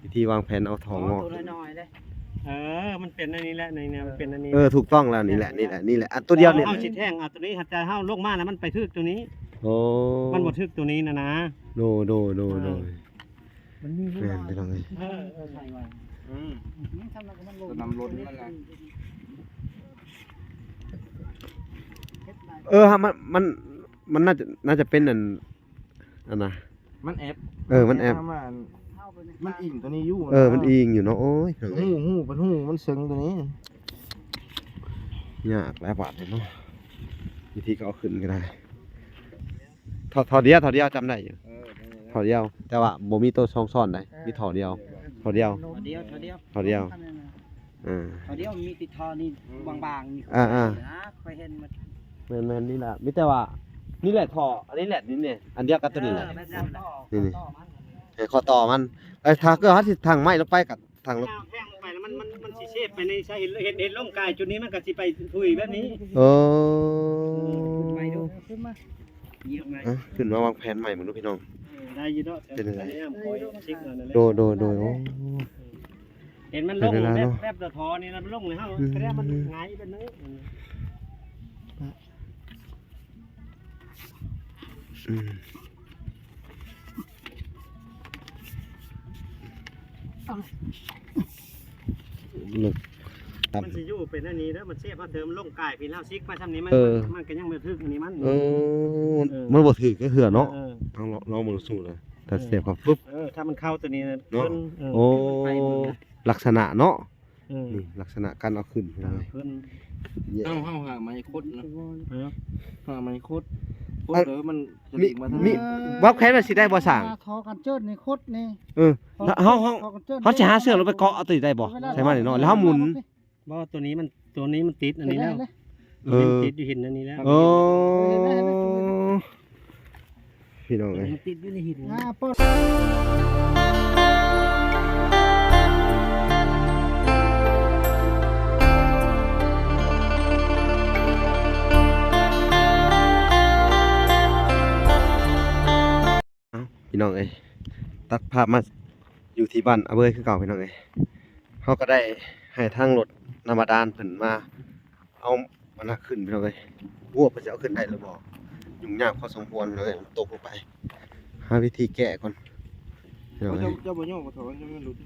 ວິທີວາງແຜນເອົາທໍ່ງອກ ເອົາໂຕນ້ອຍໆເດ້. ເອີ ມັນເປັນອັນນີ້ແຫຼະ ໃນແນວມັນເປັນອັນນີ້. ເອີ ຖືກຕ້ອງແລ້ວ ນີ້ແຫຼະ ນີ້ແຫຼະ ນີ້ແຫຼະ. ອັນຕົວດຽວນີ້ ເຮົາຊິແທງເອົາຕົວນີ້ ແຕ່ເຮົາລົງມາແລ້ວມັນໄປຖືກຕົວນີ້. ໂອ້ ມັນບໍ່ຖືກຕົວນີ້ນະນະ. ໂດຍ ໂດຍ ໂດຍ ເອີ ໂດຍ. ມັນມີ ແມ່ນ ພີ່ນ້ອງເອີຍ. ເອີ ເອີ ໃສ່ໄວ້ ອືມ ອືມ ທຳແລ້ວກໍມັນລົງ ກໍນຳລົດມັນແຫຼະ. ເອີ ມັນ ມັນ ມັນໜ້າຈະ ໜ້າຈະເປັນອັນ ອັນນະ ມັນແອັບ ເອີ ມັນແອັບ ມັນອີງຕົວນີ້ຢູ່. ເອີ ມັນອີງຢູ່ເນາະ. ໂອ້ຍ ເປັນຫູ ເປັນຫູມັນເຊິ່ງຕົວນີ້. ຍາກຫຼາຍບາດເນາະ ວິທີກໍເອົາຂຶ້ນກໍໄດ້. ທໍ່ ທໍ່ດຽວ ທໍ່ດຽວຈຳໄດ້ຢູ່. ເອີ ທໍ່ດຽວ ແຕ່ວ່າບໍ່ມີໂຕຊ່ອງຊ້ອນໃດ໋ ເອີ ມີທໍ່ດຽວ ເອີ ທໍ່ດຽວ ທໍ່ດຽວ ທໍ່ດຽວ ເອີ ທໍ່ດຽວມີຕິດທໍ່ນີ້ ອືມ ບາງໆນີ້. ອ່າໆ ຂ້ອຍເຫັນມັນ ແມ່ນໆ ນີ້ລະ ມີແຕ່ວ່າ ນີ້ແຫຼະທໍ່ ອັນນີ້ແຫຼະ ນີ້ ນີ້ ອັນດຽວກັບຕົວນີ້ແຫຼະ. ເອີ ແມ່ນໆ ນີ້ ນີ້ ຂໍ້ຕໍ່ມັນ ເອີ ຂໍ້ຕໍ່ມັນ. ແຕ່ຖ້າເກີດເຮົາຊິທາງໄມ້ລົງໄປກໍ ທາງລົງ ແທງລົງໄປແລ້ວມັນ ມັນ ມັນຊິເຊບໄປໃນສາຍ ເຫັນ ເຫັນ ເຫັນລົມກາຍຈຸດນີ້ ມັນກໍຊິໄປທຸຍແບບນີ້. ໂອ້ ເອີ ຂຶ້ນໄປດູ ຂຶ້ນມາ ອ່ະ ຂຶ້ນມາວາງແຜນໃໝ່ເບິ່ງດູພີ່ນ້ອງ. ເອີ ໄດ້ຢູ່ເນາະ ເປັນຈັ່ງໃດ? ໂດຍ ໂດຍ ໂດຍ. ໂອ້ ເຫັນມັນລົງແບບ ແບບຕະທໍ່ນີ້ລະ ມັນລົງໃນເຮົາ ອືມ ກະໄດ້ມັນຫງາຍແບບນີ້. ອືມ ມັນຊິຢູ່ເປັນອັນນີ້ເດີ ມັນເຊບເຮົາເທີມລົງກາຍພີ້ ເຮົາຊິກມາຊ່ຳນີ້ ມັນ ເອີ ມັນກໍຍັງບໍ່ຖືກອັນນີ້ມັນ. ເອີ ເອີ ມັນບໍ່ຖືກຈັກເທື່ອເນາະ. ເອີ ເຮົາລອງ ລອງເບິ່ງສູ້ນະ ຖ້າ ເອີ ເຊບເຮົາປຶບ ເອີ ຖ້າມັນເຂົ້າຕົວນີ້ນະ ເນາະ. ເອີ ໂອ້ ມັນໄປໝົດນະ ລັກສະນະເນາະ. ອືມ ນີ້ລັກສະນະການເອົາຂຶ້ນ ເອົາຂຶ້ນ ເຮົາ ເຮົາຫາໄມ້ຂົດນະ ຫາໄມ້ຂົດ ຂົດ ເອີ ມັນຈະດີມາທາງນີ້. ວາງແຜນວ່າຊິໄດ້ບໍ່ຊ່າງ? ທໍ່ກັນເຈີດນີ້ຂົດນີ້. ເອີ ເຮົາ ເຮົາ ເຮົາຊິຫາເຊືອກລົງໄປເກາະເອົາຕົວນີ້ໄດ້ບໍ່? ໃສ່ມານີ້ເນາະ ແລ້ວເຮົາໝູນ. ບໍ່ ຕົວນີ້ມັນ ຕົວນີ້ມັນຕິດອັນນີ້ແລ້ວ. ເອີ ຕິດຢູ່ຫີນອັນນີ້ແລ້ວ. ໂອ້ ພີ່ນ້ອງເອີຍ ຕິດຢູ່ໃນຫີນ. ອ່າ ເອົ້າ ພີ່ນ້ອງເອີຍ ຕັດພາບມາຢູ່ທີ່ບ້ານອາເບີຍຄືເກົ່າ ພີ່ນ້ອງເອີຍ. ເຮົາກໍໄດ້ໃຫ້ທາງລົດນ້ຳບາດານເພິ່ນມາ ເອົາ ມັນໜັກຂຶ້ນພີ່ນ້ອງເອີຍ. ບໍ່ຮູ້ວ່າເພິ່ນຊິເອົາຂຶ້ນໄດ້ຫຼືບໍ່ ຫຍຸ້ງຍາກພໍສົມຄວນພີ່ນ້ອງເອີຍ. ມັນຕົກລົງໄປ ຫາວິທີແກ້ກ່ອນພີ່ນ້ອງເອີຍ. ເຈົ້າ ເຈົ້າບໍ່ຍ້ອງບໍ່ຖອນ ມັນຫຼຸດ.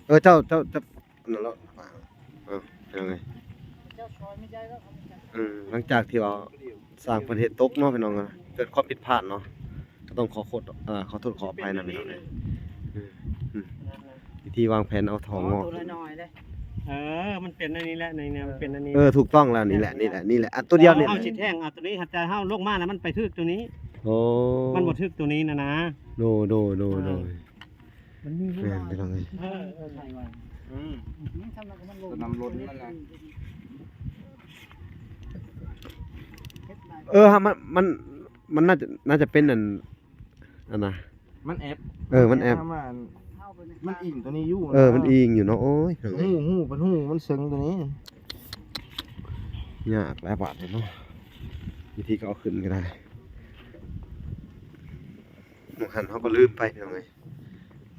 ເອີ ເອີ ເຈົ້າ ເຈົ້າ ເຈົ້າ ນັ້ນແຫຼະ ເອີ ພີ່ນ້ອງເອີຍ. ເຈົ້າຊ່ອຍແມ່ໃຫຍ່ແລ້ວ ເອີ ຫຼັງຈາກທີ່ວ່າ ຊ່າງເພິ່ນເຮັດຕົກເນາະ ພີ່ນ້ອງເອີຍ ເກີດຄວາມຜິດພາດເນາະ ກໍຕ້ອງຂໍໂທດ ເອີ ຂໍໂທດຂໍອະໄພນຳ ພີ່ນ້ອງເອີຍ. ອືມ ອືມ ວິທີວາງແຜນເອົາທໍ່ງອກ ເອົາໂຕນ້ອຍໆເດ້. ເອີ ມັນເປັນອັນນີ້ແຫຼະ ໃນແນວມັນເປັນອັນນີ້. ເອີ ຖືກຕ້ອງແລ້ວ ນີ້ແຫຼະ ນີ້ແຫຼະ ນີ້ແຫຼະ. ອັນຕົວດຽວນີ້ ເຮົາຊິແທງເອົາຕົວນີ້ ແຕ່ເຮົາລົງມາແລ້ວມັນໄປຖືກຕົວນີ້. ໂອ້ ມັນບໍ່ຖືກຕົວນີ້ນະນະ. ໂດຍ ໂດຍ ໂດຍ ໂດຍ ມັນມີ ແມ່ນ ພີ່ນ້ອງເອີຍ. ເອີ ເອີ ໃສ່ໄວ້ ອືມ ອືມ ທຳແລ້ວກໍມັນລົງ ກໍນຳລົດມັນແຫຼະ. ເອີ ມັນ ມັນ ມັນໜ້າຈະ ໜ້າຈະເປັນອັນ ອັນນະ ມັນແອັບ ເອີ ມັນແອັບ ມັນອີງຕົວນີ້ຢູ່. ເອີ ມັນອີງຢູ່ເນາະ. ໂອ້ຍ ເປັນຫູ ເປັນຫູມັນເຊິ່ງຕົວນີ້. ຍາກຫຼາຍບາດເນາະ ວິທີກໍເອົາຂຶ້ນກໍໄດ້. ໝ່ອງຫັ້ນເຮົາກໍລືມໄປ ພີ່ນ້ອງເອີຍ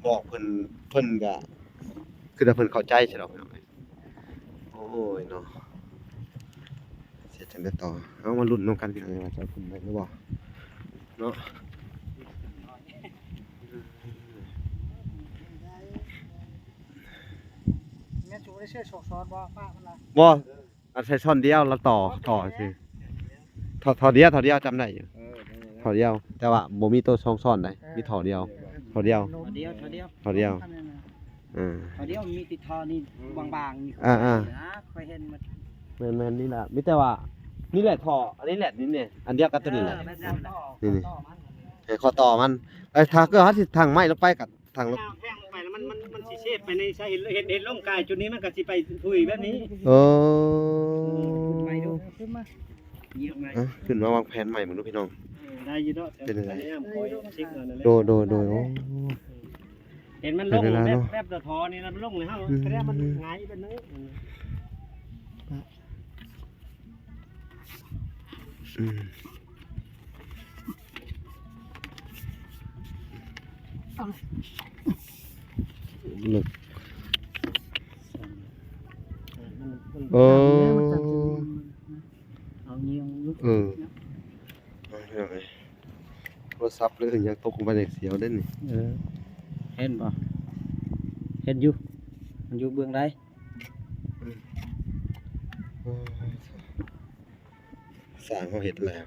ບອກເພິ່ນ ເພິ່ນກໍຄືວ່າເພິ່ນເຂົ້າໃຈຊະດອກ ພີ່ນ້ອງເອີຍ. ໂອ້ຍເນາະ ຊິເຮັດຈັ່ງໃດຕໍ່ ເຮົາມາລຸ້ນນຳກັນ ພີ່ນ້ອງເອີຍ ວ່າຈະເອົາຂຶ້ນໄດ້ຫຼືບໍ່ເນາະ. ແມ່ນ ບໍ່ ອັນໃສ່ຊ່ອນດຽວລະຕໍ່ ຕໍ່ຊື່ ທໍ່ ທໍ່ດຽວ ທໍ່ດຽວຈຳໄດ້ຢູ່. ເອີ ທໍ່ດຽວ ແຕ່ວ່າບໍ່ມີໂຕຊ່ອງຊ້ອນໃດ໋ ເອີ ມີທໍ່ດຽວ ທໍ່ດຽວ ທໍ່ດຽວ ທໍ່ດຽວ ເອີ ທໍ່ດຽວ ມີຕິດທໍ່ນີ້ ອືມ ບາງໆນີ້. ອ່າໆ ຂ້ອຍເຫັນໝົດ. ແມ່ນໆ ນີ້ລະ ມີແຕ່ວ່າ ນີ້ແຫຼະທໍ່ ອັນນີ້ແຫຼະ ນີ້ ນີ້ ອັນດຽວກັບຕົວນີ້ແຫຼະ. ເອີ ແມ່ນໆ ນີ້ ນີ້ ຂໍ້ຕໍ່ມັນ ເອີ ຂໍ້ຕໍ່ມັນ. ແລ້ວຖ້າເກີດເຮົາຊິທາງໄມ້ລົງໄປກໍ ທາງລົງ ທາງລົງໄປແລ້ວມັນ ມັນ ມັນຊິເຊບໄປໃນສາຍ ເຫັນ ເຫັນ ເຫັນລົມກາຍຈຸດນີ້ ມັນກໍຊິໄປທຸຍແບບນີ້. ໂອ້ ເອີ ຂຶ້ນໄປດູ ຂຶ້ນມາ ອ່ະ ຂຶ້ນມາວາງແຜນໃໝ່ເບິ່ງດູພີ່ນ້ອງ. ເອີ ໄດ້ຢູ່ເນາະ ເປັນຈັ່ງໃດ? ໂດຍ ໂດຍ ໂດຍ. ໂອ້ ເຫັນມັນລົງແບບ ແບບຕະທໍ່ນີ້ລະ ມັນລົງໃນເຮົາ ອືມ ກະໄດ້ມັນຫງາຍແບບນີ້. ອືມ ອືມ. ເລິກ ເອີ ເອົາຍິງ ເອີ ໂທລະສັບເລີຍ ຍັງຕົກລົງໄປ ຍັງສຽວເດ້ນີ້. ເອີ ເຫັນບໍ່? ເຫັນຢູ່ ມັນຢູ່ເບື້ອງໃດ? ເອີ ຊ່າງເຮົາເຮັດແລ້ວ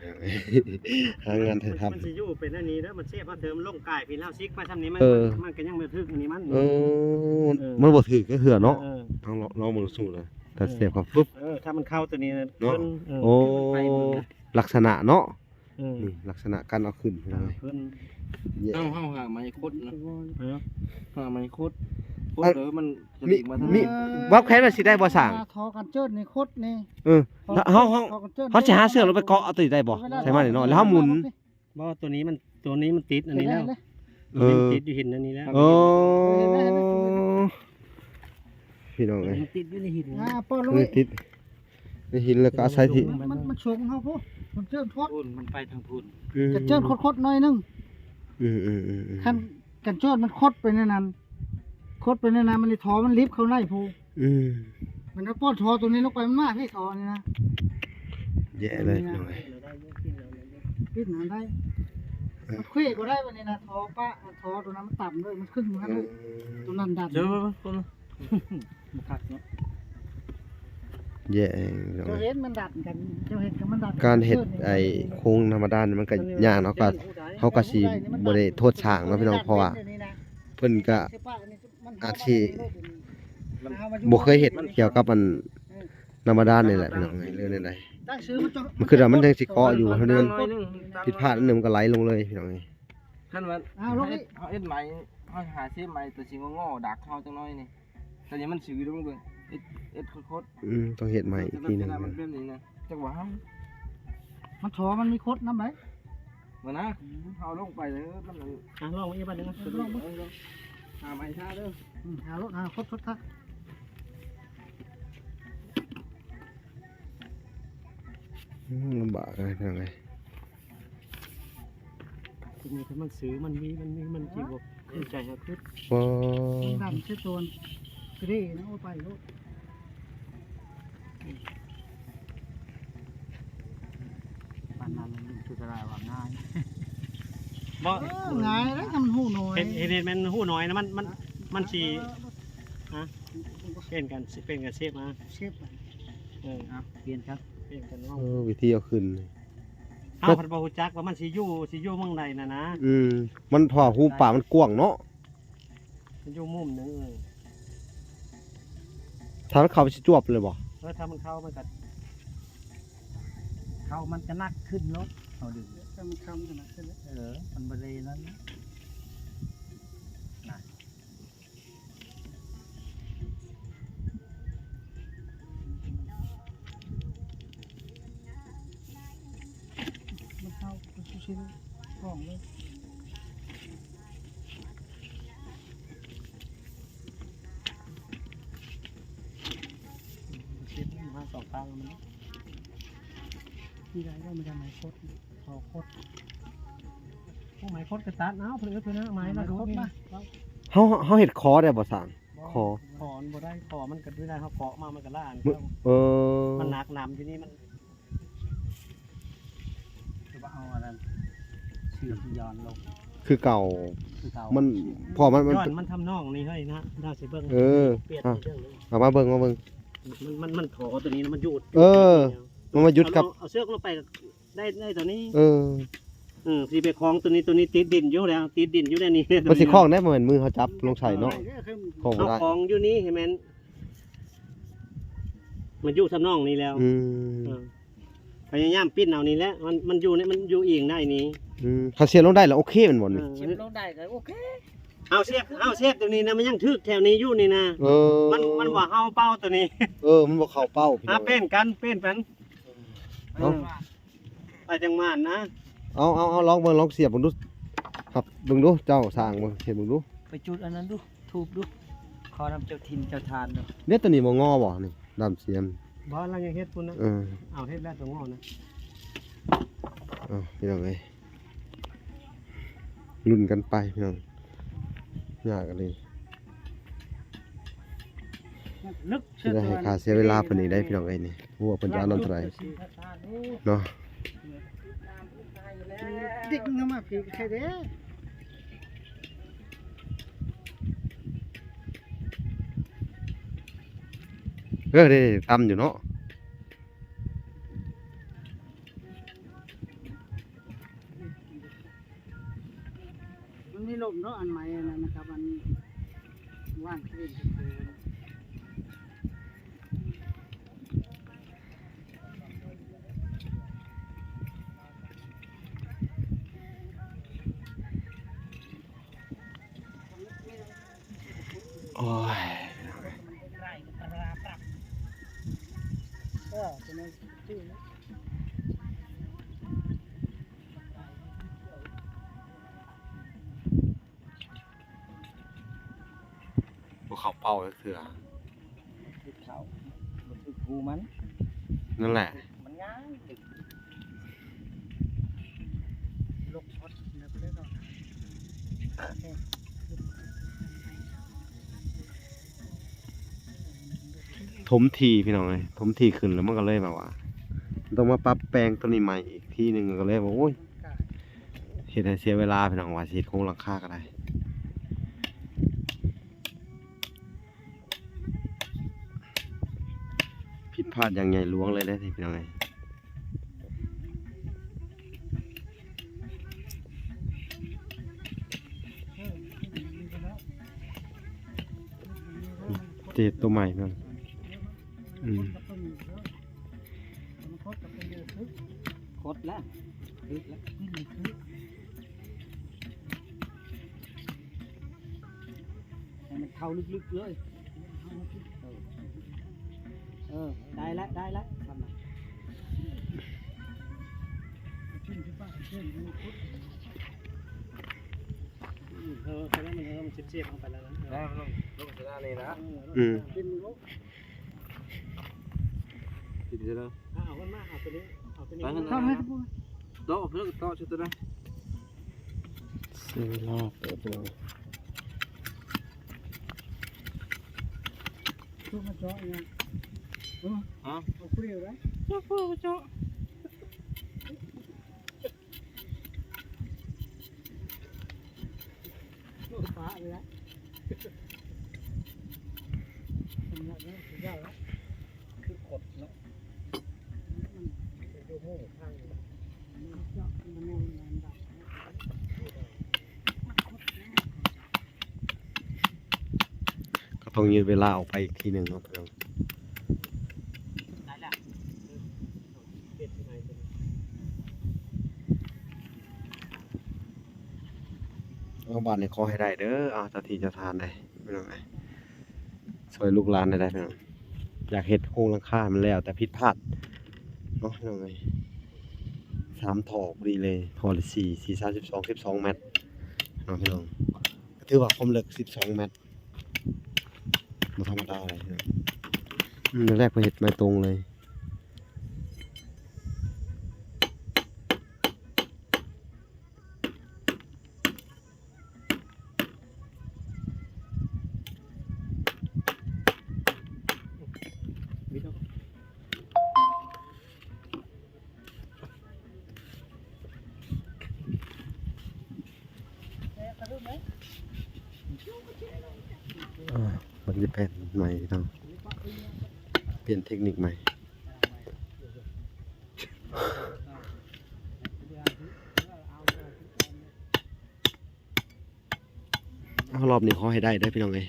ຫາງານຖ່າຍທຳ ມັນຊິຢູ່ເປັນອັນນີ້ເດີ ມັນເຊບເຮົາເທີມລົງກາຍພີ້ ເຮົາຊິກມາຊ່ຳນີ້ ມັນ ເອີ ມັນກໍຍັງບໍ່ຖືກອັນນີ້ມັນ. ເອີ ເອີ ມັນບໍ່ຖືກຈັກເທື່ອເນາະ. ເອີ ຕ້ອງລອງ ລອງເບິ່ງສູນະ ຖ້າ ເອີ ເຊບເຮົາປຶບ ເອີ ຖ້າມັນເຂົ້າຕົວນີ້ນະ ເນາະ. ໂອ້ ລັກສະນະເນາະ. ເອີ ນີ້ລັກສະນະການເອົາຂຶ້ນ ເອົາຂຶ້ນ ເຮົາ ເຮົາຫາໄມ້ຂົດນະ ຫາໄມ້ຂົດ ຂົດເດີ ມັນຈະດິກມາທາງນີ້. ເວົ້າແຄ່ວ່າຊິໄດ້ບໍ່ຊ່າງ? ທໍ່ກັນເຈີນນີ້ ຂົດນີ້. ເອີ ເຮົາ ເຮົາ ເຮົາຊິຫາເຊືອກລົງໄປເກາະເອົາຕົວນີ້ໄດ້ບໍ່? ໃສ່ມານີ້ເນາະ ແລ້ວເຮົາໝູນ. ບໍ່ ຕົວນີ້ມັນ ຕົວນີ້ມັນຕິດອັນນີ້ແລ້ວ. ເອີ ຕິດຢູ່ຫີນອັນນີ້ແລ້ວ. ໂອ້ ພີ່ນ້ອງເອີຍ ມັນຕິດຢູ່ໃນຫີນ ອ່າ ປອດລົງ ຕິດໃນຫີນ ແລ້ວກໍອາໄສທີ່ ມັນ ມັນຊົງເຮົາພຸ້ນ ມັນເຈີນຄົດ ມັນໄປທາງພຸ້ນ. ອືມ ກັນເຈີນຄົດໆໜ້ອຍໜຶ່ງ. ອືມໆໆໆ ຄັນກັນເຈີນມັນຄົດໄປໃນນັ້ນ ຄົດໄປໃນນັ້ນ ມັນນີ້ທໍ່ມັນລິບເຂົ້າໃນພຸ້ນ. ອືມ ມັນກໍປ້ອນທໍ່ຕົວນີ້ລົງໄປ ມັນມາພີ້ທໍ່ນີ້ນະ. ແຍ່ເລີຍ ພີ່ນ້ອງເອີຍ ປິດໜ້າໄດ້ ມັນເຄວບໍ່ໄດ້ບັດນີ້ນະ ທໍ່ປະ ທໍ່ຕົວນັ້ນມັນຕ່ຳເລີຍ ມັນຂຶ້ນມາ ເອີ ຕົວນັ້ນດັນ ເດີ ບໍ່ຄັກເນາະ. ແຍ່ ເຈົ້າເຫັນມັນດັນກັນ ເຈົ້າເຫັນກັບມັນດັນ ການເຮັດໄອ້ໂຄງທຳມະດານີ້ ມັນກໍຍາກເນາະ. ກໍເຮົາກໍຊິບໍ່ໄດ້ໂທດຊ່າງເນາະ ພີ່ນ້ອງ ເພາະວ່າເພິ່ນກໍ ອາດຊິບໍ່ເຄີຍເຮັດກ່ຽວກັບອັນທຳມະດານີ້ແຫຼະ ພີ່ນ້ອງເອີຍ ຫຼືແນວໃດ. ມັນຄືວ່າມັນຍັງຊິເຄາະຢູ່ ເທົ່ານັ້ນ ຜິດພາດອັນໜຶ່ງມັນກໍໄຫຼລົງເລີຍ ພີ່ນ້ອງເອີຍ. ຄັນວ່າ ເຮົາເຮັດໄມ້ ເຮົາຫາເຊບໄມ້ຕົວຊິງໍໆດັກເຮົາຈັກໜ້ອຍນີ້ ຕົວນີ້ມັນຊື່ເບິ່ງ ເຮັດ ເຮັດໂຄດໆ. ອືມ ຕ້ອງເຮັດໃໝ່ອີກທີໜຶ່ງ ມັນເປັນນີ້ນະ. ຈັກວ່າເຮົາ ມັນທໍ່ມັນມີຄົດນຳໃດ. ເບິ່ງນະ ເຮົາລົງໄປເດີ ມັນ ອ່ະ ລອງເບິ່ງອີກບາດໜຶ່ງນະ ເອີ ລອງເບິ່ງ ເອີ ລອງ ຫາໃໝ່ຊະເດີ. ອືມ ຫາໂລດ ຫາຄົດໆຊະ. ອືມ ລຳບາກເລີຍ ພີ່ນ້ອງເອີຍ. ຕົວນີ້ຖ້າມັນຊື່ ມັນມີ ມັນມີ ມັນຊິບໍ່ເຂົ້າໃຈເຮົາຄື ບໍ່ ມັນດັນໃສ່ຕົວກະເດ້ນະ ໂອ້ ໄປໂລດ. ປານນັ້ນ ມັນຄືກະລາວ່າງ່າຍ ບໍ່ ເອີ ງ່າຍແລ້ວ ຄັນຮູ້ໜ້ອຍ ເຮັດ ເຮັດ ເຮັດແມ່ນຮູ້ໜ້ອຍນະ ມັນ ມັນ ມັນຊິ ຮະ ເປັນການ ເປັນການເຊບມາ ເຊບ ເອີ ເອົາ ປ່ຽນກັນ ປ່ຽນກັນເວົ້າ. ເອີ ວິທີເອົາຂຶ້ນ ເຮົາພັດບໍ່ຮູ້ຈັກວ່າມັນຊິຢູ່ ຊິຢູ່ໝ່ອງໃດນະນະ. ອືມ ມັນ ເພາະວ່າຮູປາກມັນກວ້າງເນາະ ມັນຢູ່ມຸມໜຶ່ງ. ເອີ ຖ້າມັນເຂົ້າໄປຊິຈວບເລີຍບໍ່? ເອີ ຖ້າມັນເຂົ້າມັນກໍ ເຂົ້າມັນກໍໜັກຂຶ້ນໂລດ ເຮົາດຶງ ຖ້າມັນເຂົ້າມັນກໍໜັກຂຶ້ນ. ເອີ ມັນບໍ່ໄດ້ນັ້ນນະ. ມັນເຂົ້າໄປສູ່ຊິນຂອງເລີຍ. ເກັບມາສອງຂ້າງມັນ ທີ່ໃດກໍມັນຈະໄມ້ຄົດ ຄໍຄົດ ພວກໄມ້ຄົດກໍຕັດເອົາ ເພິ່ນເອີ້ນເພິ່ນນະ ໄມ້ລະໂດດນີ້. ເຮົາ ເຮົາເຮັດຄໍໄດ້ບໍ່ຊ່າງ? ຄໍ ຄໍມັນບໍ່ໄດ້ ຄໍມັນກໍບໍ່ໄດ້ ເຮົາເກາະມາມັນກໍລ້ານ. ເອີ ມັນໜັກໜຳຢູ່ນີ້ ມັນ ຄືວ່າເອົາອັນນັ້ນ ເຊືອກຍ້ອນລົງ ຄືເກົ່າ ຄືເກົ່າ. ມັນ ເພາະມັນ ມັນ ຍ້ອນມັນທຳນອງນີ້ເຮີ້ຍນະ ດາວຊິເບິ່ງ. ເອີ ປ່ຽນເລື່ອງ ເອົາມາເບິ່ງ ມາເບິ່ງ. ມັນ ມັນ ມັນທໍ່ຕົວນີ້ນະ ມັນຢຸດ. ເອີ ມັນມາຢຸດກັບ ເອົາ ເອົາເຊືອກລົງໄປ ໄດ້ ໄດ້ຕົວນີ້. ເອີ ເອີ ຊິໄປຄ່ອງຕົວນີ້ ຕົວນີ້ຕິດດິນຢູ່ແລ້ວ ຕິດດິນຢູ່ໃນນີ້. ມັນຊິຄ່ອງໄດ້ ບໍ່ແມ່ນມືເຮົາຈັບລົງໃສ່ເນາະ ຄ່ອງບໍ່ໄດ້. ເອົາຄ່ອງຢູ່ນີ້ໃຫ້ແມ່ນ ມັນຢູ່ທຳນອງນີ້ແລ້ວ. ອືມ ເອີ ພະຍາຍາມປິ່ນເອົານີ້ແຫຼະ ມັນ ມັນຢູ່ໃນ ມັນຢູ່ອີງໄດ້ນີ້. ອືມ ຄັນເຊບລົງໄດ້ລະໂອເຄແມ່ນບໍ່ນີ້? ເອີ ເຊບລົງໄດ້ກໍໂອເຄ. ເຮົາເຊບ ເຮົາເຊບຕົວນີ້ນະ ມັນຍັງຖືກແຖວນີ້ຢູ່ນີ້ນະ. ເອີ ມັນ ມັນບໍ່ເຂົ້າເປົ້າຕົວນີ້. ເອີ ມັນບໍ່ເຂົ້າເປົ້າ ພີ່ນ້ອງ. ອ່າ ປ່ຽນກັນ ປ່ຽນກັນ. ເອົາ ເອີ ໄປຈັ່ງໝານນະ. ເອົາ ເອົາ ເອົາ ລອງເບິ່ງ ລອງສຽບເບິ່ງດູ. ຄັບ ເບິ່ງດູ ເຈົ້າຊ່າງເບິ່ງ ເຮັດເບິ່ງດູ. ໄປຈຸດອັນນັ້ນດູ ທູບດູ ຂໍນຳເຈົ້າຖິ່ນເຈົ້າທານດູ. ເດ້ ຕົວນີ້ບໍ່ງໍບໍ່ນີ້? ດຳສຽມ ບໍ່ ລາວຍັງເຮັດພຸ້ນນະ. ເອີ ເອົາ ເຮັດແລ້ວຕົວງໍນະ. ເອົາ ພີ່ນ້ອງເອີຍ ລຸ້ນກັນໄປພີ່ນ້ອງ. ຍາກອີ່ຫຼີ ຊິໄດ້ໃຫ້ຄ່າເສຍເວລາເພິ່ນອີກໄດ໋ພີ່ນ້ອງເອີຍນີ້. ບໍ່ຮູ້ວ່າເພິ່ນຈະເອົານຳເທົ່າໃດເນາະ. ດິກເຂົ້າມາພີ້ໃຫ້ແດ່. ເອີ ເດ້ ຕຳຢູ່ເນາະ. ມັນມີລົມເນາະ ອັນໃໝ່ອັນນັ້ນນະຄັບ ອັນຫວ່ານຄືນ. ໂອ້ຍ ບໍ່ເຂົ້າເປົ້າຈັກເທື່ອ. ຖືກເຂົ້າ ບໍ່ຖືກຮູມັນ. ນັ້ນແຫຼະ ມັນງ່າຍ ລົກຮອດແລ້ວກໍເລີຍເນາະ. ຖົມທີ່ພີ່ນ້ອງເອີຍ ຖົມທີ່ຂຶ້ນແລ້ວມັນກໍເລີຍແບບວ່າ ຕ້ອງມາປັບແປງຕົວນີ້ໃໝ່ອີກທີໜຶ່ງ ກໍເລີຍວ່າ ໂອ້ຍ ເຮັດໃຫ້ເສຍເວລາພີ່ນ້ອງ ວ່າຊິເຮັດໂຄງຫຼັງຄາກໍໄດ້. ຜິດພາດຢ່າງໃຫຍ່ຫຼວງເລີຍເດ້ພີ່ນ້ອງເອີຍ. ເຈັດຕົວໃໝ່ເນາະ. ອືມ ຄົດລະ ລຶກລະ ໃຫ້ມັນເຂົ້າລຶກໆເລີຍ. ເອີ ເອີ ໄດ້ລະ ໄດ້ລະ ທຳນະ. ເອີ ແຕ່ວ່າມັນ ເອີ ມັນເຊບໆລົງໄປແລ້ວນະ. ໄດ້ ມັນລົງ ລົງຊະນະນີ້ລະ. ອືມ ຕິດຢູ່ເດີ. ເອົາມັນມາ ເອົາຕົວນີ້ ເອົາຕົວນີ້ ໄປຫັ້ນນະ. ຕໍ່ໄປເລີຍ ຕໍ່ຊຸດຕົວນັ້ນ. ເສຍເວລາເຕີບເລີຍ. ເພື່ອມາເຈາະຫຍັງ? ຮະ? ເອົາເປືອກໄດ້ ເພື່ອມາເຈາະ. ໂອ້ ປະເລີຍລະ. ຄືຄົດເນາະ. ກໍຕ້ອງຍືດເວລາອອກໄປອີກທີໜຶ່ງເນາະ. ເອົາ ບາດນີ້ຂໍໃຫ້ໄດ້ເດີ ເອົາ ເຈົ້າທີ່ເຈົ້າທານເດີ ພີ່ນ້ອງເອີຍ ຊ່ວຍລູກຫຼານແດ່ເດີ ພີ່ນ້ອງ. ຢາກເຮັດໂຄງຫຼັງຄາໃຫ້ມັນແລ້ວ ແຕ່ຜິດພາດເນາະ ພີ່ນ້ອງເອີຍ. ສາມທໍ່ພໍດີເລີຍ ທໍ່ລະສີ່ ສີ່ ສາມສິບສອງ ສິບສອງແມັດເນາະ ພີ່ນ້ອງ. ກໍຖືວ່າຄວາມເລິກສິບສອງແມັດ ບໍ່ທຳມະດາເລີຍ. ອືມ ແລກໆ ເພິ່ນເຮັດໄມ້ຕົງເລີຍ. ອ່າ ມັນຈະແປນໃໝ່ເນາະ ປ່ຽນເທັກນິກໃໝ່. ເອົາ ລອບນີ້ຂໍໃຫ້ໄດ້ເດີ ພີ່ນ້ອງເອີຍ.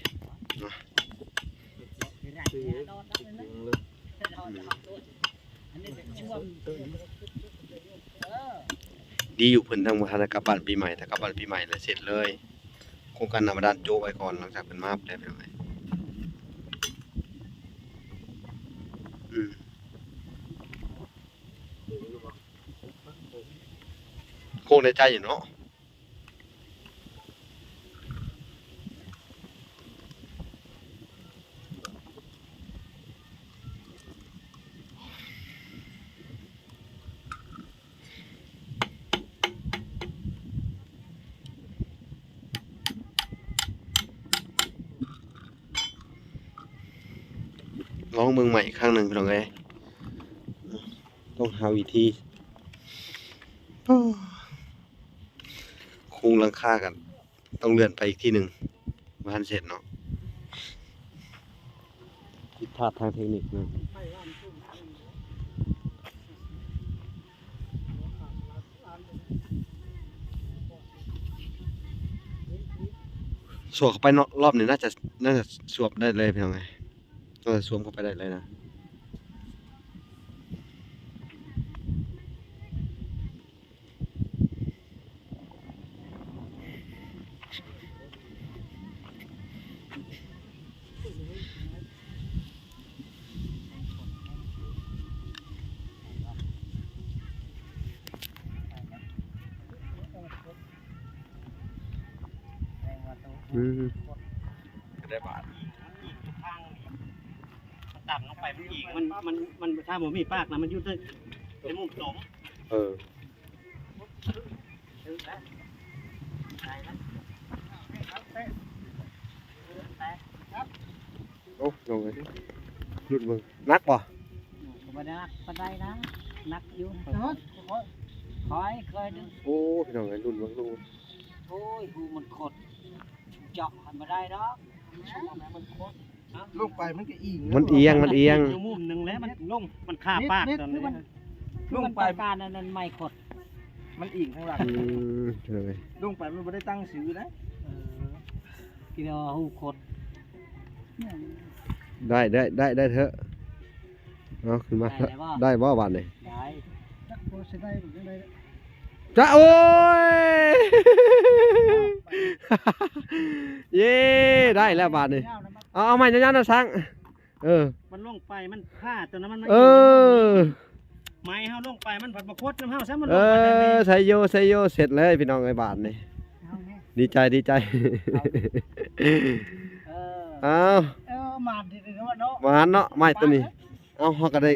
ດີຢູ່ເພິ່ນຍັງບໍ່ທັນໄດ້ກັບບ້ານປີໃໝ່ ຖ້າກັບບ້ານປີໃໝ່ແລ້ວເສັດເລີຍ. ໂຄງການນ້ຳບາດານໂຈະໄວ້ກ່ອນ ຫຼັງຈາກເພິ່ນມາແລ້ວ ພີ່ນ້ອງເອີຍ. ອືມ ໂຄງໃນໃຈຢູ່ເນາະ. ເ ລອງເບິ່ງໃໝ່ອີກຄັ້ງໜຶ່ງ ພີ່ນ້ອງເອີຍ. ຕ້ອງຫາວິທີ ໂອ້ ໂຄງຫຼັງຄາກັນ ຕ້ອງເລື່ອນໄປອີກທີໜຶ່ງ ບໍ່ທັນເສັດເນາະ ຜິດພາດທາງເທັກນິກນະ. ສວມເຂົ້າໄປເນາະ ລອບນີ້ໜ້າຈະ ໜ້າຈະສວມໄດ້ເລີຍ ພີ່ນ້ອງເອີຍ. ເອີ ສວມເຂົ້າໄປໄດ້ເລີຍນະ. ອືມ ໄດ້ບາດ ມັນຕ່ຳລົງໄປ ມັນອີງ ມັນ ມັນ ມັນ ຖ້າບໍ່ມີປາກນະ ມັນຢູ່ໃນ ໃນມຸມຕົງ. ເອີ ໂອ້ ນ້ອງເອີຍ ລຸ້ນເບິ່ງ ໜັກບໍ່? ກໍບໍ່ໄດ້ໜັກປານໃດນະ ໜັກຢູ່ ຂ້ອຍເຄີຍດຶງ. ໂອ້ ພີ່ນ້ອງເອີຍ ລຸ້ນເບິ່ງ ລຸ້ນເບິ່ງ. ໂອ້ຍ ຮູມັນຄົດ ເຈາະໃຫ້ບໍ່ໄດ້ດອກ ມັນຄົດ. ລົງໄປມັນກໍອີງ ມັນອຽງ ມັນອຽງ ຢູ່ມຸມໜຶ່ງແລ້ວ ມັນລົງ ມັນຄາປາກ ເມັດ ຕອນນີ້ ຄືມັນ ລົງໄປ ຄືມັນຕ້ອງການອັນນັ້ນໃໝ່ຄົດ ມັນອີງທາງຫຼັງ. ອືມ ໂດຍ ລົງໄປມັນບໍ່ໄດ້ຕັ້ງຊື່ນະ. ເອີ ຄິດວ່າຮູ້ຄົດ. ໄດ້ ໄດ້ ໄດ້ ໄດ້ເຖາະ. ເອົາ ຂຶ້ນມາ ໄດ້ແລ້ວບໍ່? ໄດ້ບໍ່ບາດນີ້? ໄດ້ ຈັກບໍ່ຊິໄດ້ ບໍ່ໄດ້. ຈະ ໂອ້ຍ ເຢ້ ໄດ້ແລ້ວບາດນີ້. ເອົາ ເອົາໃໝ່ຍາວໆນະຊ່າງ. ເອີ ມັນລົງໄປ ມັນພາດຕົວນັ້ນ ມັນມາ ເອີ ໄມ້ເຮົາລົງໄປ ມັນພັດມາຄົດນຳເຮົາຊະ ມັນ ເອີ ລົງໄປແບບນີ້. ໄຊໂຍ ໄຊໂຍ ເສັດເລີຍພີ່ນ້ອງເອີຍ ບາດນີ້. ເອົາແນ່ ດີໃຈ ດີໃຈ. ເອີ ເອົາ ເອີ ໝານດີເນາະ ໝານເນາະ ໄມ້ຕົວນີ້. ເອົາ ເຮົາກໍໄດ້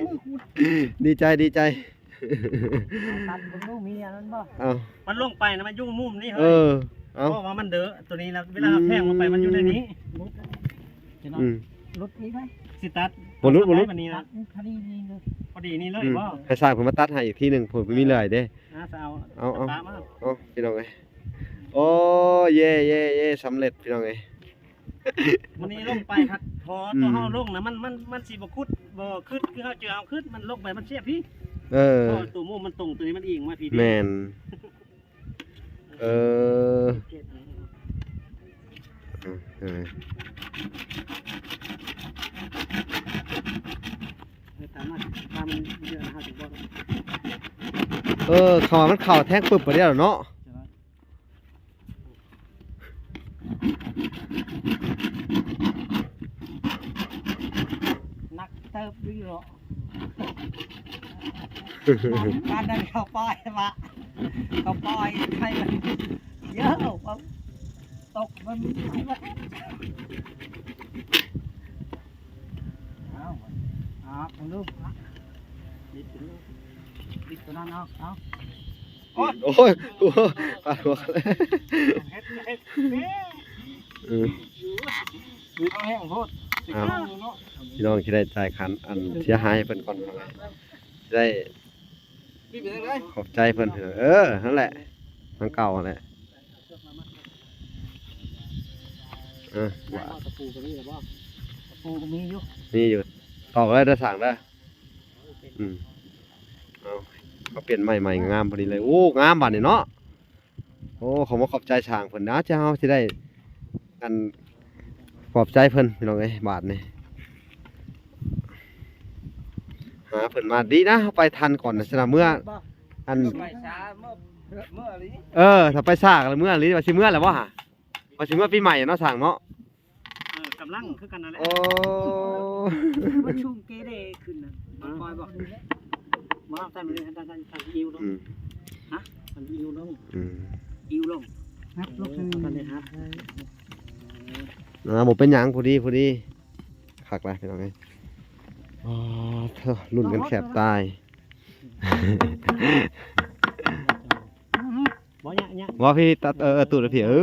ດີໃຈ ດີໃຈ. ຕັດເບິ່ງດູ ມີອັນນັ້ນບໍ່? ເອົາ ມັນລົງໄປນະ ມັນຢູ່ມຸມນີ້ ເອີ ເຮີ້ຍ. ເອົາ ເພາະວ່າມັນເດີ ຕົວນີ້ລະ ເວລາເຮົາແທງລົງໄປ ອືມ ມັນຢູ່ໃນນີ້. ອືມ ຫຼຸດອີກໄດ໋ ຊິຕັດ. ບໍ່ຫຼຸດ ບໍ່ຫຼຸດ ບາດນີ້ນະ ຕັດພໍດີນີ້ເລີຍ ພໍດີນີ້ເລີຍ. ອືມ ບໍ່ ໃຫ້ຊ່າງເພິ່ນມາຕັດໃຫ້ອີກທີໜຶ່ງ ເພິ່ນບໍ່ມີເລື່ອຍເດ້. ອ່າ ເອົາ ເອົາ ເອົາ ເອົາ ພີ່ນ້ອງເອີຍ. ໂອ້ ເຢ້ ເຢ້ ເຢ້ ສຳເລັດ ພີ່ນ້ອງເອີຍ. ມັນນີ້ລົງໄປພັດ ພໍ ອືມ ຕົວເຮົາລົງນະ ມັນ ມັນ ມັນຊິບໍ່ຂຸດ ບໍ່ຂຶ້ນ ຄືເຮົາເຈີເຮົາຂຶ້ນ ມັນລົງໄປ ມັນສຽບພີ້. ເອີ ເພາະວ່າຕົວມຸມມັນຕົງ ຕົວນີ້ມັນອີງມາພີ້. ແມ່ນ ເອີ ເອີ ເອີ ເຂົ້າມາ ເຂົ້າມາເດືອນເຮົາຊິບໍ່ ເອີ ເຂົ້າມາ ມັນເຂົ້າແທງປຶບໄປແລ້ວເນາະ. ໜັກເຕີບຢູ່ເນາະ. ປານນັ້ນເຂົາປ່ອຍວ່າ ເຂົາປ່ອຍໃຫ້ມັນເຢີະ ຕົກມັນ ເອົາ ເອົາ ເບິ່ງດູ ບິດ ບິດຕົວນັ້ນ ເອົາ ເອົາ. ໂອ້ຍ ໂອ້ຍ ໂອ້ຍ ປາດຫົວ. ເຮັດ ເຮັດ ເອີ ເອີ ເອົາແຮງໂພດ. ເອົາ ເນາະ ພີ່ນ້ອງຊິໄດ້ຈ່າຍຄັນອັນເສຍຫາຍໃຫ້ເພິ່ນກ່ອນ ຊິໄດ້ ນີ້ເປັນຈັ່ງໃດ? ຂອບໃຈເພິ່ນ. ເອີ ນັ້ນແຫຼະ ທາງເກົ່າຫັ້ນແຫຼະ. ເອີ ຕະປູກໍມີແລ້ວບໍ່? ຕະປູກໍມີຢູ່ ມີຢູ່ ຕອກເລີຍເດີຊ່າງເດີ. ອືມ ເອົາ ເຂົາປ່ຽນໃໝ່ໆ ງາມພໍດີເລີຍ. ໂອ້ ງາມບາດນີ້ເນາະ. ໂອ້ ຂໍບອກຂອບໃຈຊ່າງເພິ່ນນະ ທີ່ເຮົາຊິໄດ້ອັນ ຂອບໃຈເພິ່ນ ພີ່ນ້ອງເອີຍ. ບາດນີ້ຫາເພິ່ນມາດີນະ ເຮົາໄປທັນກ່ອນນະ ສະນະເມືອ ອັນ ໄປຊ້າ ເມື່ອ ເມື່ອອີ່ຫຼີ. ເອີ ຖ້າໄປຊ້າກໍເມື່ອອີ່ຫຼີ. ວ່າຊິເມື່ອແລ້ວບໍ່ຫາ? ວ່າຊິເມື່ອປີໃໝ່ເນາະ ຊ່າງເນາະ. ເອີ ກຳລັງຄືກັນນັ້ນແຫຼະ. ໂອ້ ມັນສູງເກເດຂຶ້ນນະ ມັນຄ່ອຍບໍ່ ບໍ່ທັນ ທັນ ທັນ ທັນອິ້ວລົງ. ອືມ ຮະ ທັນອິ້ວລົງ. ອືມ ອິ້ວລົງ ຮັບລົງ. ເອີ ທັນໄດ້ຮັບ. ອ່າ ບໍ່ເປັນຫຍັງ ພໍດີ ພໍດີ ຄັກຫຼາຍ ພີ່ນ້ອງເອີຍ. ອໍ ເທີ ລຸ້ນກັນແຄບຕາຍ. ບໍ່ຍະ ຍະ ບໍ່ ພີ່ ຕັດ ເອີ ເອີ ຕູດໃຫ້ພີ່ ເອີ. ອື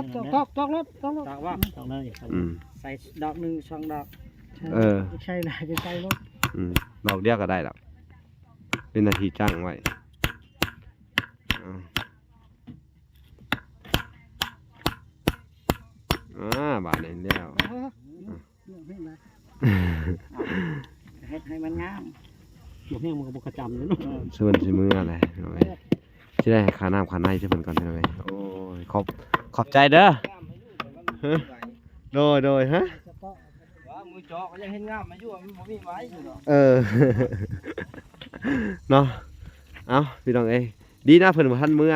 ມ ຕອກ ຕອກ ຕອກລົດ ຕອກລົດ ຕອກວ່າ ຕອກເລີຍ. ອືມ ໃສ່ດອກໜຶ່ງ ສອງດອກ. ເອີ ໃຊ້ຫຼາຍ ໃຊ້ລົດ ອືມ ດອກດຽວກໍໄດ້ດອກ ເປັນໜ້າທີ່ຈ້າງໄວ້. ອາ ບາດນີ້ແລ້ວ ເອີ ເຮັດໃຫ້ມັນງາມ ບໍ່ແຫ້ງມັນກໍບໍ່ຂະຈຳເດ້ເນາະ ເອີ ເຊີນຊິເມືອແຫຼະ ຊິໄດ້ໃຫ້ຄ່ານ້ຳຄ່າໃນໃຫ້ເພິ່ນກ່ອນ ພີ່ນ້ອງເອີຍ. ໂອ້ຍ ຂອບ ຂອບໃຈເດີ ໂດຍ ໂດຍ ຮະ ວ່າມືເຈາະກໍຍັງເຫັນງາມມາຢູ່ ມັນບໍ່ມີໄມ້ຢູ່ດອກ ເອີ ເນາະ. ເອົ້າ ພີ່ນ້ອງເອີຍ ດີນະເພິ່ນບໍ່ທັນເມືອ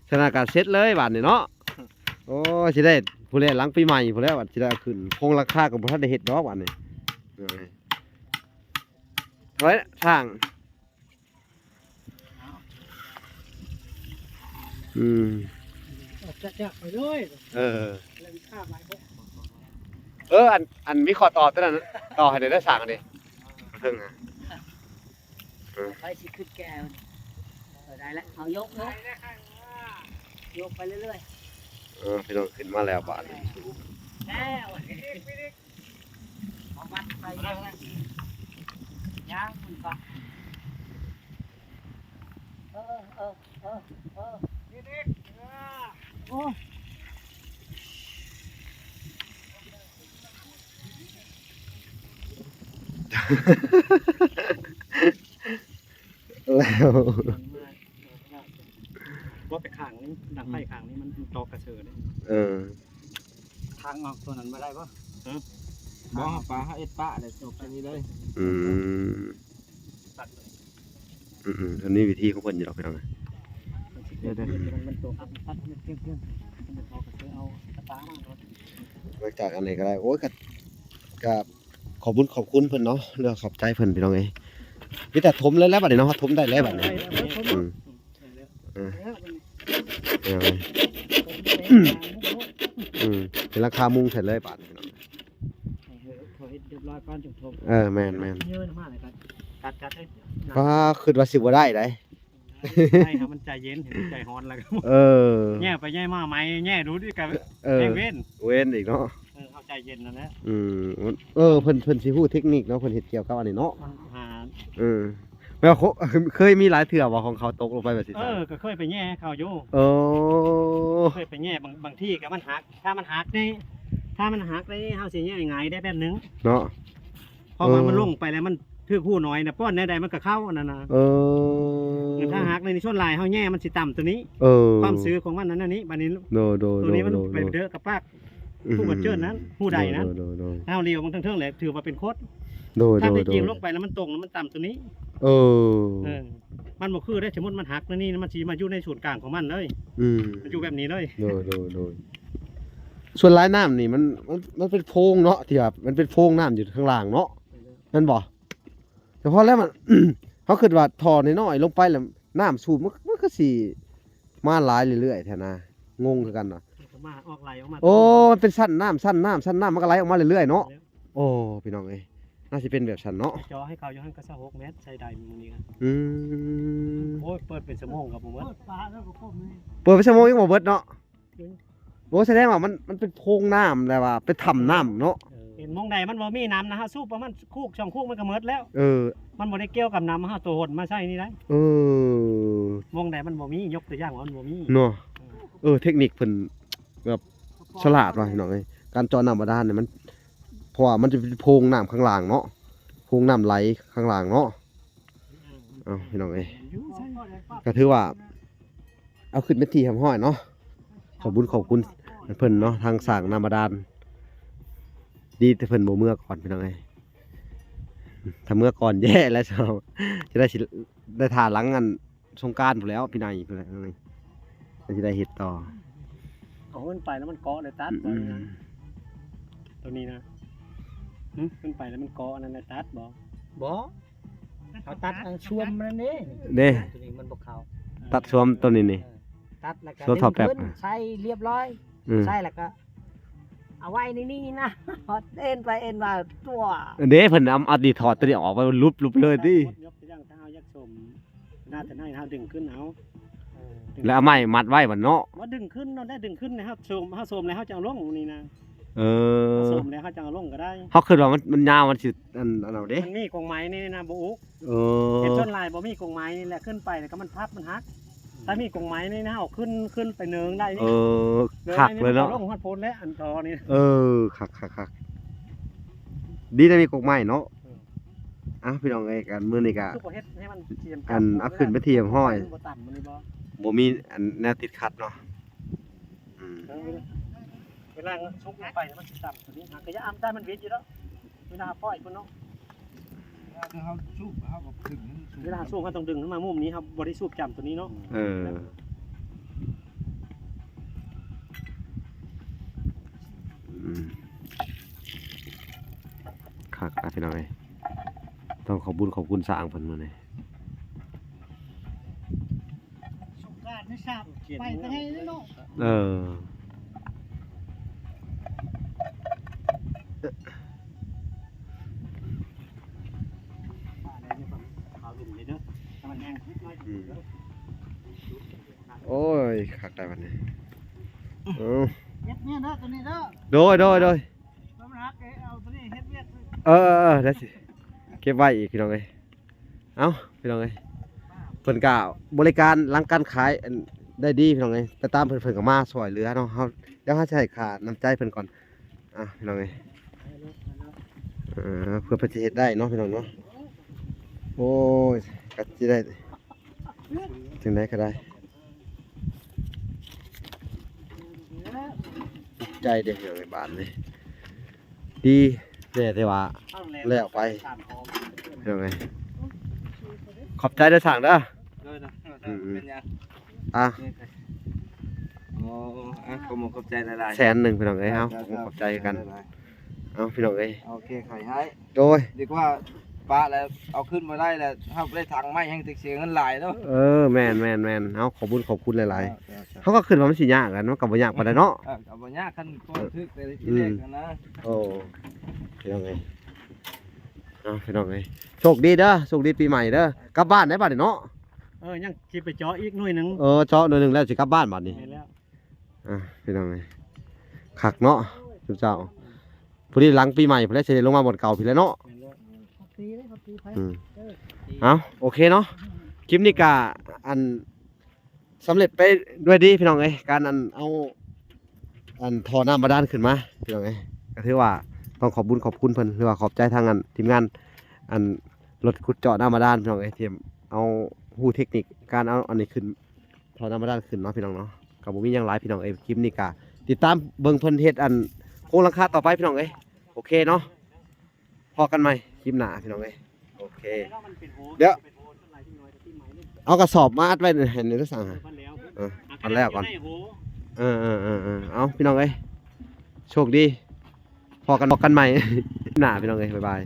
ສະນັ້ນກໍເສັດເລີຍບາດນີ້ເນາະ. ໂອ້ຍ ຊິໄດ້ພຸ້ນແຫຼະ ຫຼັງປີໃໝ່ພຸ້ນແຫຼະ ວ່າຊິໄດ້ເອົາຂຶ້ນ ໂຄງຫຼັງຄາກໍບໍ່ທັນໄດ້ເຮັດດອກບາດນີ້. ເອີ ເອີ ສ້າງ ອືມ ອອກຈາກໄປເລີຍ ເອີ ເອີ ອັນ ອັນມີຂໍ້ຕໍ່ຕົວນັ້ນ ຕໍ່ໃຫ້ໄດ້ ສ້າງອັນນີ້ ເທິງ ເອີ ໃຜຊິຂຶ້ນແກ່ ເອີ ໄດ້ແລ້ວ ເອົາຍົກເນາະ ຍົກໄປເລື້ອຍໆ. ເອີ ພີ່ນ້ອງ ຂຶ້ນມາແລ້ວບາດນີ້ ແລ້ວ ເອົາມັດໄປ ຍ່າງມັນກໍ ເອີ ເອີ ເອີ ເອີ ໂອ້ ແລ້ວ ບໍ່ ແຕ່ຂ້າງນີ້ ດັງໄຟຂ້າງນີ້ມັນ ມັນເຈາະກະເຊີເດ້ ເອີ ທາງອອກຕົວນັ້ນບໍ່ໄດ້ບໍ່? ຮະ ບໍ່ ປາ ເຮົາເຮັດປະແລ້ວຈົບແຄ່ນີ້ເລີຍ. ອືມ ຕັດເລີຍ ອືມໆ ອັນນີ້ວິທີຂອງເພິ່ນຢູ່ດອກ ພີ່ນ້ອງ. ເດີ ມັນຕົກ ຕັດມັນເພງໆ ມັນເອົາກະເຊີ ເອົາຕະປາມາໂລດ ຫຼັງຈາກອັນນີ້ກໍໄດ້. ໂອ້ຍ ກະ ກະ ຂອບບຸນຂອບຄຸນເພິ່ນເນາະ ແລ້ວຂອບໃຈເພິ່ນ ພີ່ນ້ອງເອີຍ. ມີແຕ່ຖົມເລີຍແຫຼະບາດນີ້ເນາະ ຖົມໄດ້ແລ້ວບາດນີ້. ອືມ ເອີ ເອົາໄວ້ ອືມ ເປັນຫຼັງຄາມຸງໃສ່ເລີຍບາດນີ້ເນາະ. ໃຫ້ເຮົາເຮັດຮຽບຮ້ອຍກ່ອນຈຶ່ງຖົມ. ເອີ ແມ່ນໆ ເຍີມາແລ້ວກໍຕັດໆ ເອີຍ ປ້າ ຄິດວ່າຊິບໍ່ໄດ້ໃດ. ໃຫ້ມັນໃຈເຢັນ ໃຫ້ມັນໃຈຮ້ອນແລ້ວກໍ ເອີ ແຍ່ໄປແຍ່ມາໃໝ່ ແຍ່ດູດອີກກໍ ເອີ ແຮງເວັນ ເວັນອີກເນາະ. ເອີ ເຮົາໃຈເຢັນນັ້ນແຫຼະ. ອືມ ເອີ ເພິ່ນ ເພິ່ນຊິຮູ້ເທັກນິກເນາະ ເພິ່ນເຮັດກ່ຽວກັບອັນນີ້ເນາະ. ເອີ ແມ່ນວ່າ ເຄີຍມີຫຼາຍເທື່ອບໍ່ຂອງເຂົາຕົກລົງໄປແບບຊີ້? ເອີ ກໍເຄີຍໄປແຍ່ເຂົາຢູ່. ໂອ້ ເຄີຍໄປແຍ່ ບາງ ບາງທີກໍມັນຫັກ ຖ້າມັນຫັກນີ້ ຖ້າມັນຫັກນີ້ ເຮົາຊິແຍ່ຫງາຍໄດ້ແບບໜຶ່ງເນາະ. ເພາະວ່າມັນ ເອີ ລົງໄປແລ້ວມັນຖືກຮູນ້ອຍນະ ປ້ອນແນວໃດມັນກໍເຂົ້າອັນນັ້ນນະ. ເອີ ແຕ່ຖ້າຫັກໃນນີ້ ສ່ວນຫຼາຍເຮົາແຍ່ມັນຊິຕ່ຳຕົວນີ້. ເອີ ຄວາມຊື່ຂອງມັນນັ້ນນີ້ ບາດນີ້ ໂດຍໆ ຕົວນີ້ມັນ ໂດຍໆ ໄປເດີກັບປາກ ອືມ ຜູ້ມາເຈີນນັ້ນ ຜູ້ໃດນັ້ນ ໂດຍໆ ເຮົາຫຼຽວເບິ່ງເທິງໆແຫຼະ ຖືວ່າເປັນຄົດ. ໂດຍໆ ຖ້າແທ້ຈິງລົງໄປແລ້ວມັນຕົງ ມັນຕ່ຳຕົວນີ້. ເອີ ເອີ ມັນບໍ່ຄືເດ້ ສົມມຸດມັນຫັກໃນນີ້ ມັນຊິມາຢູ່ໃນສູນກາງຂອງມັນເລີຍ. ອືມ ມັນຢູ່ແບບນີ້ເລີຍ. ໂດຍໆ ສ່ວນຫຼາຍນ້ຳນີ້ມັນ ມັນ ມັນເປັນໂພງເນາະ ທີ່ວ່າມັນເປັນໂພງນ້ຳຢູ່ຂ້າງລ່າງເນາະ ແມ່ນບໍ່? ສະເພາະແລ້ວມັນ ເຮົາຄິດວ່າທໍ່ນ້ອຍໆລົງໄປແລ້ວນ້ຳສູບ ມັນ ມັນຄືຊິມາຫຼາຍເລື້ອຍໆແທ້ນະ ງົງຄືກັນນະ. ມັນກໍມາອອກໄຫຼອອກມາ. ໂອ້ ມັນເປັນຊັ້ນນ້ຳ ຊັ້ນນ້ຳ ຊັ້ນນ້ຳ ມັນກໍໄຫຼອອກມາເລື້ອຍໆເນາະ. ໂອ້ ພີ່ນ້ອງເອີຍ ໜ້າຊິເປັນແບບຊັ້ນເນາະ. ເຈາະໃຫ້ເຂົາຢູ່ຫັ້ນກໍຊາວຫົກແມັດ ໃສ່ໄດ້ມື້ນີ້. ອືມ ໂອ້ຍ ເປີດເປັນຊົ່ວໂມງກໍບໍ່ໝົດ ເປີດເປັນຊົ່ວໂມງຍັງບໍ່ເບິດເນາະ. ໂອ້ ສະແດງວ່າມັນ ມັນເປັນໂພງນ້ຳ ແລ້ວວ່າເປັນຖ້ຳນ້ຳເນາະ. ເອີ ເຫັນໝ່ອງໃດມັນບໍ່ມີນ້ຳນະ ເຮົາສູບປະມານຄູກສອງຄູກມັນກໍໝົດແລ້ວ. ເອີ ມັນບໍ່ໄດ້ກ່ຽວກັບນ້ຳເຮົາໂຕຫົນມາໃສ່ນີ້ໄດ. ເອີ ໝ່ອງໃດມັນບໍ່ມີ ຍົກຕົວຢ່າງວ່າມັນບໍ່ມີເນາະ. ເອີ ເອີ ເທັກນິກເພິ່ນແບບສະຫຼາດວ່າ ພີ່ນ້ອງເອີຍ ການເຈາະນ້ຳບາດານນີ້ມັນ ເພາະວ່າມັນຈະເປັນໂພງນ້ຳຂ້າງລ່າງເນາະ ໂພງນ້ຳໄຫຼຂ້າງລ່າງເນາະ. ເອົ້າ ພີ່ນ້ອງເອີຍ ກໍຖືວ່າເອົາຂຶ້ນເປັນທີ່ຮຽບຮ້ອຍເນາະ. ຂອບບຸນຂອບຄຸນເພິ່ນເນາະ ທາງສ້າງນ້ຳບາດານ. ດີແຕ່ເພິ່ນບໍ່ເມືອກ່ອນ ພີ່ນ້ອງເອີຍ ຖ້າເມືອກ່ອນແຍ່ແລ້ວ ຈະໄດ້ຊິໄດ້ຖ້າຫຼັງອັນ ສົງການພຸ້ນແຫຼ້ວ ປີໃໝ່ພຸ້ນແຫຼ້ວ ຈັ່ງຊິໄດ້ເຮັດຕໍ່. ເອົາຂຶ້ນໄປແລ້ວມັນເກາະໄດ້ຕັດບໍ່? ອືມ ຕົວນີ້ນະ ຫຶ ຂຶ້ນໄປແລ້ວມັນເກາະອັນນັ້ນໄດ້ຕັດບໍ່? ບໍ່ ເຮົາຕັດອັນຊ່ວມມັນນັ້ນເດ້ ເດ້ ຕົວນີ້ມັນບໍ່ເຂົ້າ. ຕັດຊ່ວມຕົວນີ້ນີ້ ເອີ ຕັດແລ້ວກໍ ຊ່ວມທໍ່ແປັບ ດຶງຂຶ້ນໃສ່ຮຽບຮ້ອຍ. ອືມ ໃສ່ແລ້ວກໍເອົາໄວ້ໃນນີ້ນະ ເອັນໄປເອັນມາຕົວະ ເດ້ ເພິ່ນເອົາ ເອົາດີຖອດຕົວນີ້ອອກໄປ ຫຼຸບ ຫຼຸບເລີຍຕິ. ຍົກຕົວຢ່າງ ຖ້າເຮົາຢາກສົມ ໜ້າຈະໃຫ້ເຮົາດຶງຂຶ້ນເອົາ ເອີ ແລ້ວເອົາໄມ້ມັດໄວ້ບັດເນາະ. ບໍ່ດຶງຂຶ້ນເນາະ ໄດ້ດຶງຂຶ້ນໃຫ້ເຮົາໂຊມ ເຮົາໂຊມແລ້ວເຮົາຈະເອົາລົງນີ້ນະ. ເອີ ສົມແລ້ວເຮົາຈັ່ງເອົາລົງກໍໄດ້. ເຮົາຄິດວ່າມັນ ມັນຍາວ ມັນຊິ ອັນ ອັນນັ້ນເດ້ ມັນມີກົງໄມ້ນີ້ນະ ບໍ່ອຸກ. ເອີ ເຫັນສ່ວນຫຼາຍບໍ່ມີກົງໄມ້ນີ້ແຫຼະ ຂຶ້ນໄປແລ້ວກໍມັນພັບ ມັນຫັກ. ຖ້າມີກົງໄມ້ນີ້ນະ ເຮົາຂຶ້ນ ຂຶ້ນໄປເນີງໄດ້ນີ້. ເອີ ເນີງໄດ້ນີ້ ຄັກເລີຍເນາະ ມັນກໍລົງຮອດພຸ້ນແຫຼະ ອັນທໍ່ນີ້. ເອີ ຄັກໆໆ ດີນະ ມີກົງໄມ້ເນາະ. ເອີ ອ່ະ ພີ່ນ້ອງເອີຍ ກັນມື້ນີ້ກະ ຄືບໍ່ເຮັດໃຫ້ມັນຕຽມ ອັນ ເອົາຂຶ້ນໄປທີ່ຮຽບຮ້ອຍ ບໍ່ຕ່ຳມື້ນີ້ບໍ່ ບໍ່ມີອັນແນວຕິດຂັດເນາະ. ອືມ ເອີ ເວລາສຸກລົງໄປມັນຊິຕ່ຳຕົວນີ້ ຫາກະຢ່າອຳໄດ້ ມັນວິດຢູ່ແລ້ວ ເວລາເຮົາປ່ອຍພຸ້ນເນາະ. ເວລາເຮົາສູບ ເຮົາກໍດຶງ ເວລາເຮົາສູບ ເຮົາຕ້ອງດຶງຂຶ້ນມາມຸມນີ້ ເຮົາບໍ່ໄດ້ສູບຈ້ຳຕົວນີ້ເນາະ. ເອີ ອືມ ຄັກນະ ພີ່ນ້ອງເອີຍ ຕ້ອງຂອບບຸນຂອບຄຸນຊ່າງເພິ່ນມື້ນີ້. ສົງການນີ້ສາບໄປແຕ່ໃດເນາະ. ເອີ ໂອ້ຍ ຄັກໄດ໋ບັດນີ້. ເອີ ເກັບເມຍເດີ ຕົວນີ້ເດີ. ໂດຍ ໂດຍ ໂດຍ. ມັນຫັກເດ້ ເອົາຕົວນີ້ເຮັດວຽກ. ເອີ ເອີ ເອີ ໄດ້ຊິເກັບໄວ້ອີກ ພີ່ນ້ອງເອີຍ. ເອົ້າ ພີ່ນ້ອງເອີຍ ເພິ່ນກະບໍລິການຫຼັງການຂາຍ ອັນ ໄດ້ດີ ພີ່ນ້ອງເອີຍ ໄປຕາມເພິ່ນ ເພິ່ນກໍມາຊ່ວຍເຫຼືອເນາະ. ເຮົາ ດຽວເຮົາຊິໃຫ້ຄ່ານ້ຳໃຈເພິ່ນກ່ອນ ອ່ະ ພີ່ນ້ອງເອີຍ ເອີ ເພື່ອເພິ່ນຊິເຮັດໄດ້ເນາະ ພີ່ນ້ອງເນາະ. ໂອ້ຍ ກໍຊິໄດ້ ຈັ່ງໃດກໍໄດ້ ໃຈເດ້ ພີ່ນ້ອງເອີຍ ບາດນີ້ ດີແດ່ທີ່ວ່າແລ້ວໄປ ພີ່ນ້ອງເອີຍ. ຂອບໃຈເດີຊ່າງເດີ. ໂດຍ ໂດຍ ອືມໆ ເປັນຫຍັງ ອ່ະ ໂອ້ ອ່ະ ຂອບອົກຂອບໃຈຫຼາຍໆ ແສນໜຶ່ງ ພີ່ນ້ອງເອີຍ. ເຮົາ ຂອບໃຈຄືກັນ. ເອົາ ພີ່ນ້ອງເອີຍ ໂອເຄ ຂ້ອຍໃຫ້ ໂດຍ ດີກວ່າປະແລ້ວເອົາຂຶ້ນບໍ່ໄດ້ແລ້ວ ເຮົາໄດ້ຖັງໄມ້ແຮ່ງເສຍເງິນຫຼາຍເນາະ. ເອີ ແມ່ນໆໆ ເຮົາຂອບບຸນຂອບຄຸນຫຼາຍໆ. ເຮົາກໍຄິດວ່າມັນຊິຍາກ ມັນກໍບໍ່ຍາກປານໃດເນາະ. ເອີ ກໍບໍ່ຍາກ ຄັນພໍຖືກແຕ່ທີແລກຫັ້ນນະ. ໂອ້ ພີ່ນ້ອງເອີຍ ເອົາ ພີ່ນ້ອງເອີຍ ໂຊກດີເດີ ໂຊກດີປີໃໝ່ເດີ. ກັບບ້ານໄດ້ບັດນີ້ເນາະ. ເອີ ຍັງຊິໄປເຈາະອີກໜ່ວຍໜຶ່ງ. ເອີ ເຈາະໜ່ວຍໜຶ່ງແລ້ວຊິກັບບ້ານບັດນີ້. ແມ່ນແລ້ວ ອ່ະ ພີ່ນ້ອງເອີຍ ຄັກເນາະ ຊຸມເຈົ້າ. ພໍດີຫຼັງປີໃໝ່ພຸ້ນແຫຼະ ຊິໄດ້ລົງມາບ່ອນເກົ່າພີ້ແຫຼະເນາະ. ແມ່ນແລ້ວ ອືມ ເອົາ ໂອເຄເນາະ ຄລິບນີ້ກະ ອັນ ສຳເລັດໄປດ້ວຍດີ ພີ່ນ້ອງເອີຍ ການ ອັນ ເອົາ ອັນ ທໍ່ນ້ຳບາດານຂຶ້ນມາ ພີ່ນ້ອງເອີຍ. ກໍຖືວ່າຕ້ອງຂອບບຸນຂອບຄຸນເພິ່ນ ຫຼືວ່າຂອບໃຈທາງ ອັນ ທີມງານ ອັນ ລົດຂຸດເຈາະນ້ຳບາດານ ພີ່ນ້ອງເອີຍ ທີ່ເອົາຮູ້ເຕັກນິກການເອົາອັນນີ້ຂຶ້ນ ທໍ່ນ້ຳບາດານຂຶ້ນເນາະ ພີ່ນ້ອງເນາະ. ກໍບໍ່ມີຫຍັງຫຼາຍ ພີ່ນ້ອງເອີຍ ຄລິບນີ້ກໍຕິດຕາມເບິ່ງເພິ່ນເຮັດ ອັນ ໂຄງຫຼັງຄາຕໍ່ໄປ ພີ່ນ້ອງເອີຍ. ໂອເຄເນາະ ພໍ້ກັນໃໝ່ຄລິບໜ້າ ພີ່ນ້ອງເອີຍ. ໂອເຄ ດຽວເອົາກະສອບມາອັດໄວ້ໃຫ້ໜ່ອຍເດີ ຊ່າງ. ເອີ ອັດແລ້ວກ່ອນ. ເອີໆໆໆ ເອົາ ພີ່ນ້ອງເອີຍ ໂຊກດີ ພໍ້ກັນ ພໍ້ກັນໃໝ່ ໜ້າ ພີ່ນ້ອງເອີຍ ບາຍບາຍ.